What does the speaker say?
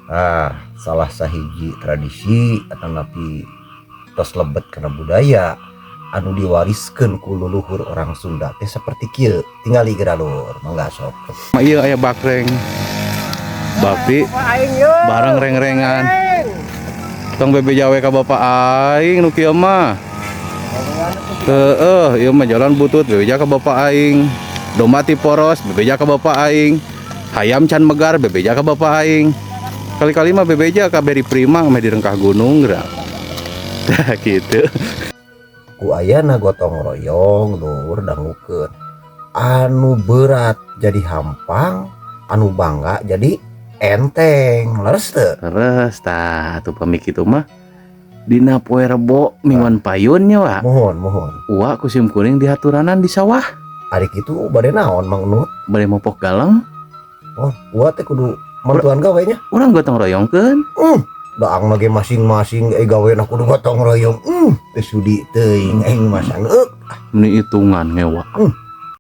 Ah, salah sahiji tradisi atanapi tos lebet kana budaya anu diwariskeun ku luluhur orang Sunda teh seperti kieu. Tingali geura, Lur, mangga sok. Iya, aya bakreng. Bakti bareng reng-rengan. Tong bebeja we ka bapak aing nu kieu mah. Heeh, ieu mah jalan butut bebeja ka bapak aing. Domba ti poros bebeja ka bapak aing. Hayam can megar bebeja ka bapak aing. Kali-kali mah bebeja ka Beri Prima mah di rengkah gunung geura. Tah gitu. Ku ayana gotong royong, Lur, dangukeun. Anu berat jadi hampang, anu bangga jadi enteng. Leres teu? Terus tah atuh pami kitu mah dina poe Rebo mingguan payun nya, Wa. Mohon, mohon. Uwa ku sim kuring dihaturanan di sawah. Ari kitu bade naon, Mang Nut? Bade mopok galeng. Oh, uwa teh kudu mantuan gawe nya. Urang gotong royongkeun. Daang lagi masing-masing gawe na kudu gotong royong. Teu sudi teuing aing mah sangeuk. Ini hitungan ngewa.